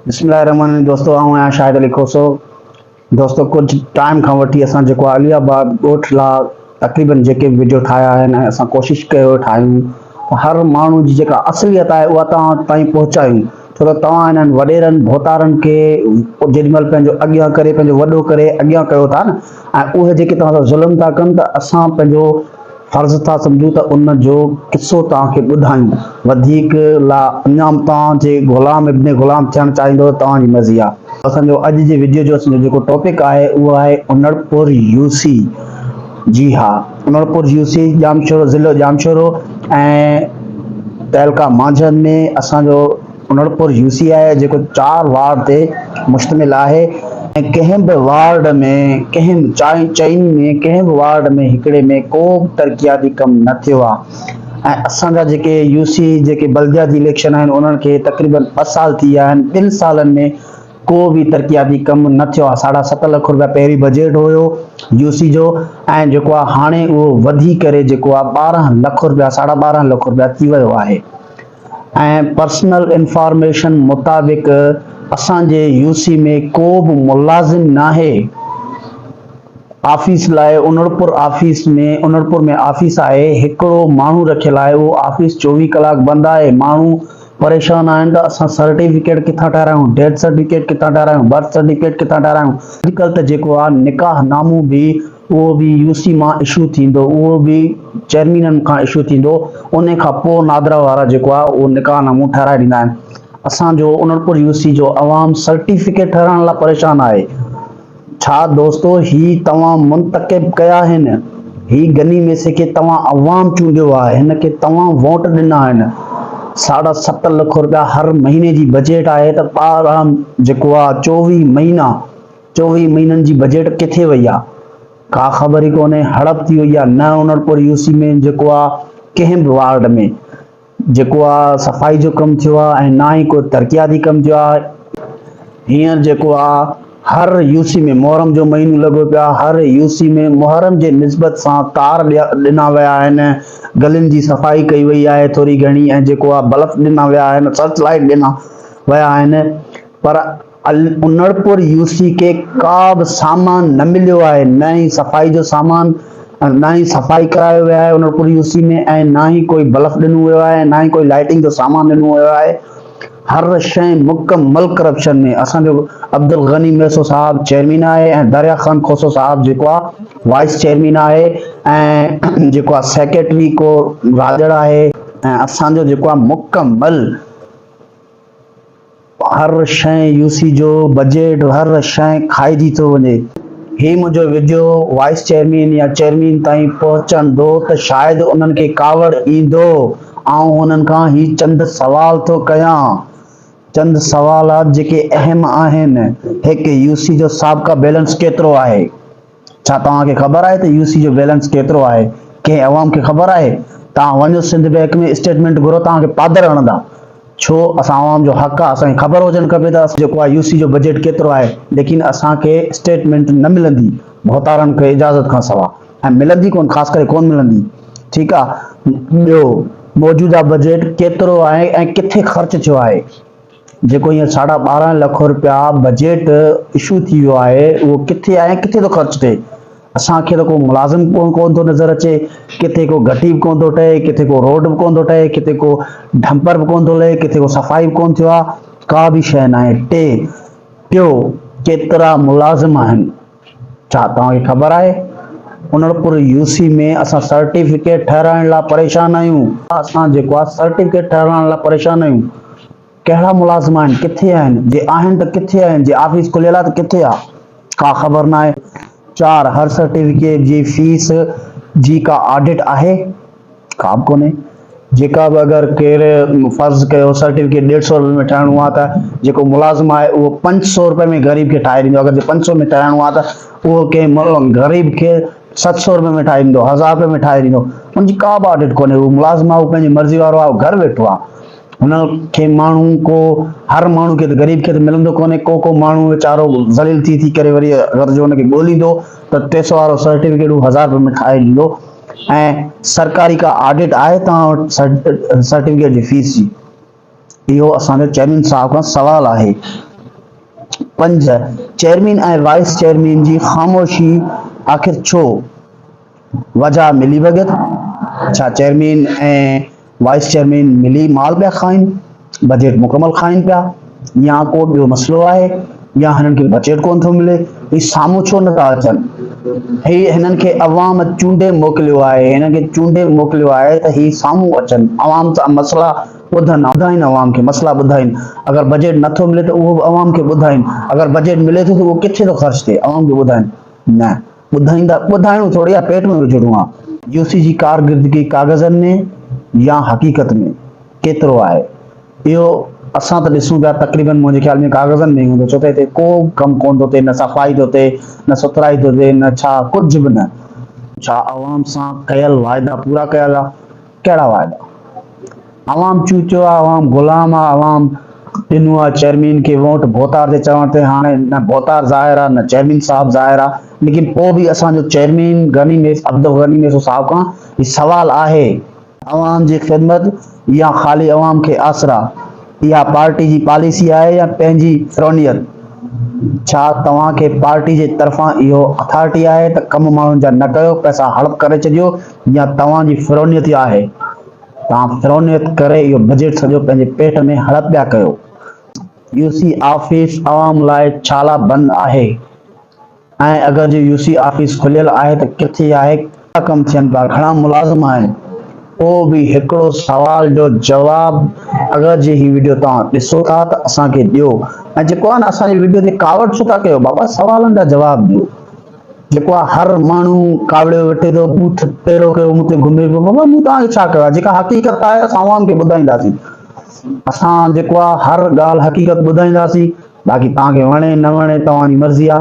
بسم الله الرحمن الرحيم دوستو آئون آهيان شاهد علي کوسو دوستو ڪجهه ٽائيم کان وٺي اسان جيڪو علي آباد ڳوٺ لا تقريبن جيڪي به وڊيو ٺاهيا آهن ۽ اسان ڪوشش ڪيو ٺاهيون ته هر ماڻهو جي جيڪا اصليت آهي اها توهان تائين پهچايون ڇو ته توهان انهن وڏيرن ڀوتارن کي جيڏي مهل پنهنجو اڳيان ڪري پنهنجو وڏو ڪري اڳيان ڪيو ٿا نه ۽ اهي جيڪي توهان سان ظلم ٿا ڪن ته اسان پنهنجو فرض ٿا سمجهون ته ان جو قصو توهان کي ٻڌايون. وڌيڪ لا اڃا به توهان جي غلام ابن غلام ٿيڻ چاهيندو ته توهان جي مرضي آ. اسان جو اڄ جي وڊيو جو اسان جو جيڪو ٽاپڪ آهي اهو آهي انڙپور يو سي جي ها انڙپور يو سي ڄامشورو ضلعو ڄامشورو ۽ تعلقه مانجهند ۾ اسان جو انڙپور يو سي آهي جيڪو چار وارڊ تي مشتمل آهي ۽ ڪنهن به وارڊ ۾ ڪنهن به چئن ۾ ڪنهن به وارڊ ۾ هڪڙي ۾ ڪو به ترقياتي ڪم نه ٿيو آهي ۽ اسان جا جيڪي يو سي جيڪي بلدياتي اليڪشن آهن انهن کي تقريبن ٻه سال ٿي ويا آهن ٻن سالن ۾ ڪو به ترقياتي ڪم نه ٿيو آهي ساڍا ست لک روپيا پهرين بجيٽ هيو يو سي جو ۽ جيڪو آهي هاڻي اهو وڌي ڪري جيڪو آهي 12 لک روپيا ساڍا 12 لک روپيا ٿي ويو آهي ۽ پرسنل انفارميشن مطابق اسان جي يو سي ۾ ڪو به ملازم ناهي آفيس لاء انڙپور آفيس ۾ انڙپور ۾ آفيس آهي هڪڙو ماڻهو رکيل آهي اهو آفيس 24 ڪلاڪ بند آهي ماڻهو پريشان آهن ته اسان سرٽيفڪيٽ ڪٿان ٺاهرايون ڊيٿ سرٽيفڪيٽ ڪٿان ٺاهرايون برٿ سرٽيفڪيٽ ڪٿان ٺاهرايون اڄڪلهه ته جيڪو آهي نڪاح نامو به اهو به يو سي مان اشو ٿيندو اهو به چيئرمينن کان اشو ٿيندو انهي کان پوء نادرا وارا جيڪو آهي اهو نڪاح نامو ٺهرائي ڏيندا آهن اسان جو انڙپور يو سي جو عوام سرٽيفڪيٽ ٺهرائڻ لاء پريشان آهي ڇا دوستو هي توهان منتخب ڪيا آهن هي غني ميسي کي توهان عوام چونڊيو آهي هن کي توهان ووٽ ڏنا آهن ساڍا ست لک روپيا هر مهيني جي بجيٽ آهي ته 12 جيڪو آهي 24 مهينا 24 مهينن جي بجيٽ ڪٿي وئي آ ڪا خبر ئي ڪونهي هڙپ ٿي وئي آ نه انڙپور يو سي ۾ جيڪو آ ڪنهن به وارڊ ۾ جيڪو آ صفائي جو ڪم ٿيو آ ۽ نه ئي ڪو ترقياتي ڪم ٿيو آ هينئر جيڪو آ هر يو سي ۾ محرم جو مهينو لڳو پيو آ هر يو سي ۾ محرم جي نسبت سان تار ڏنا ويا آهن گلين جي صفائي ڪئي وئي آهي ٿوري گهڻي ۽ جيڪو آ بلف ڏنا ويا آهن سرچ لائيٽ ڏنا ويا آهن پر انڙپور يو سي کي ڪا به سامان نه مليو آهي نه ئي صفائي جو سامان نه ئي صفائي ڪرايو ويو آهي انڙپور يو سي ۾ ۽ نه ئي ڪوئي بلف ڏنو ويو آهي نه ئي ڪوئي لائٽنگ جو سامان ڏنو ويو آهي هر شيء مڪمل ڪرپشن ۾ اسان جو عبدالغني ميسو صاحب چيئرمين آهي ۽ دريا خان کوسو صاحب جيڪو آهي وائيس چيئرمين آهي ۽ جيڪو آهي سيڪريٽري ڪو راڄڙ آهي ۽ اسان جو جيڪو آهي مڪمل هر شيء يو سي جو بجيٽ هر شيء کائجي ٿو وڃي. هي منهنجو وڊيو وائيس چيئرمين يا چيئرمين تائين پهچندو ته شايد انهن کي ڪاوڙ ايندو. آئون هنن کان هي چند سوال ٿو ڪيان. چند سوالات جيڪي اهم آهن. هڪ يو سي جو سابقه بيلنس ڪيترو آهي؟ ڇا توهان کي خبر آهي ته يو سي جو بيلنس ڪيترو آهي؟ ڪنهن عوام کي خبر آهي؟ توهان وڃو سنڌ بئنڪ ۾ اسٽيٽمينٽ گهرو توهان کي پادر هڻندا. ڇو اسان عوام جو حق آهي اسان کي خبر هجڻ کپي ته جيڪو آهي يو سي جو بجيٽ ڪيترو آهي ليڪن اسان کي اسٽيٽمينٽ نه ملندي ڀوتارن کي اجازت کان سوا ۽ ملندي ڪون خاص ڪري ڪون ملندي ٺيڪ آهي ٻيو موجوده بجيٽ ڪيترو آهي ۽ ڪٿي خرچ ٿيو آهي؟ جيڪو هينئر ساڍا 12 لک رپيا بجيٽ اشو ٿي ويو آهي اهو ڪٿي آهي ۽ ڪٿي ٿو خرچ ٿئي؟ اسان کي ته ڪو ملازم ڪونه ٿو نظر اچي، ڪٿي ڪو گهٽي به ڪونه ٿو ٺهي، ڪٿي ڪو روڊ به ڪونه ٿو ٺهي، ڪٿي ڪو ڍمپر به ڪونه ٿو لهي، ڪٿي ڪو صفائي به ڪونه ٿيو آهي، ڪا به شيء ناهي. ٽي، ٽيو، ڪيترا ملازم آهن؟ ڇا توهان کي خبر آهي انڙپور يو سي ۾ اسان سرٽيفڪيٽ ٺهرائڻ لاء پريشان آهيون. اسان جيڪو آهي سرٽيفڪيٽ ٺهرائڻ لاء پريشان آهيون. ڪهڙا ملازم آهن، ڪٿي آهن، جي آهن ته ڪٿي آهن، جي آفيس کليل آهي ته ڪٿي آهي، ڪا خبر ناهي. چار، هر سرٽيفڪيٽ جي فيس جي ڪا آڊٽ آهي؟ ڪا به ڪونهي. جيڪا به اگر ڪير فرض ڪيو سرٽيفڪيٽ ڏيڍ سئو روپئي ۾ ٺاهڻو آهي ته جيڪو ملازم آهي اهو پنج سئو روپئي ۾ غريب کي ٺاهي ڏيندو اگر جي پنج سئو ۾ ٺاهڻو آهي ته اهو ڪنهن غريب کي ست سئو روپئي ۾ ٺاهي ڏيندو هزار روپئي ۾ ٺاهي ڏيندو ان جي ڪا به آڊٽ ڪونهي اهو ملازم آهي اهو پنهنجي مرضي وارو آهي اهو گهر ويٺو آهي هن کي ماڻهو ڪو هر ماڻهو کي ته غريب کي ته ملندو ڪونهي ڪو ڪو ماڻهو ويچارو ذليل ٿي ٿي ڪري وري اگر جو ان کي ڳوليندو ته ٽي سئو وارو سرٽيفڪيٽ هو هزار روپئي ۾ ٺاهي ڏيندو ۽ سرڪاري ڪا آڊٽ آهي توهان وٽ سرٽيفڪيٽ جي فيس جي؟ اهو اسان جو چيئرمين صاحب کان سوال آهي. پنج، چيئرمين ۽ وائيس چيئرمين جي خاموشي آخر ڇو؟ وجهه ملي ڀڳت؟ ڇا چيئرمين ۽ وائيس چيئرمين ملي مال پيا کائين؟ بجيٽ مڪمل کائين پيا؟ يا ڪو ٻيو مسئلو آهي؟ يا هنن کي بجيٽ ڪونه ٿو ملي؟ هي سامهون ڇو نٿا اچن؟ هي هنن کي عوام چونڊي موڪليو آهي، هنن کي چونڊي موڪليو آهي ته هي سامهون اچن، عوام سان مسئلا ٻڌن، ٻڌائين عوام کي مسئلا ٻڌائين، اگر بجيٽ نٿو ملي ته اهو به عوام کي ٻڌائين، اگر بجيٽ ملي ٿو ته اهو ڪٿي ٿو خرچ ٿئي عوام کي ٻڌائين، نه ٻڌائيندا ٻڌائڻو ٿوري آهي پيٽ ۾ وجهڻو آهي. يو سي جي ڪارڪردگي ڪاغذن ۾ يا حقيقت ۾ ڪيترو آهي اهو اسان ته ڏسون پيا تقريبن منهنجي خيال ۾ ڪاغذن ۾ ئي هوندو ڇو ته هتي ڪو ڪم ڪونه ٿو ٿئي نه صفائي ٿو ٿئي نه سٿرائي ٿو ٿئي نه ڇا ڪجهه به نه. ڇا عوام سان ڪيل واعدا پورا ڪيا ويا؟ ڪهڙا واعدا؟ عوام چوچو آ، عوام غلام آ، عوام ڏنو آ چيئرمين کي ووٽ ڀوتار جي چوڻ تي هاڻي نه ڀوتار ظاهر آ نه چيئرمين صاحب ظاهر آ ليڪن پوء به اسان جو چيئرمين غني ميس عبدالغني ميسو صاحب کان هي سوال آهي. عوام جي خدمت يا خالي عوام کي آسرا اها پارٽي جي پاليسي آهي يا پنهنجي فرونيت؟ ڇا توهان کي پارٽي جي طرفان اهو اٿارٽي آهي ته ڪم ماڻهن جا نه ڪيو پئسا هڙپ ڪري ڇڏيو يا توهان جي فرونيت آهي؟ توهان فرونيت ڪري اهو بجيٽ سڄو پنهنجي پيٽ ۾ هڙپ پيا ڪيو. يو سي آفيس عوام لاء ڇالا بند آهي ۽ اگر جي يو سي آفيس کليل آهي ته ڪٿي آهي ڪهڙا ڪم ٿين پيا گهڻا ملازم آهن ڪو به هڪڙو سوال جو جواب اگر جي هي وڊيو توهان ڏسو ٿا ته اسان کي ڏيو ۽ جيڪو آهي نه اسان جي وڊيو تي ڪاوڙ ڇو ٿا ڪيو بابا سوالن جا جواب ڏيو. جيڪو آ هر ماڻهو ڪاوڙيو ويٺي ٿو ٻوٿ ٽيڙو ڪيو مون تي گهمي پيو بابا مون توهان کي ڇا ڪيو آ جيڪا حقيقت آهي اسان عوام کي ٻڌائينداسين اسان جيڪو آ هر ڳالهه حقيقت ٻڌائينداسين باقي توهان کي وڻي نه وڻي توهان جي مرضي آ.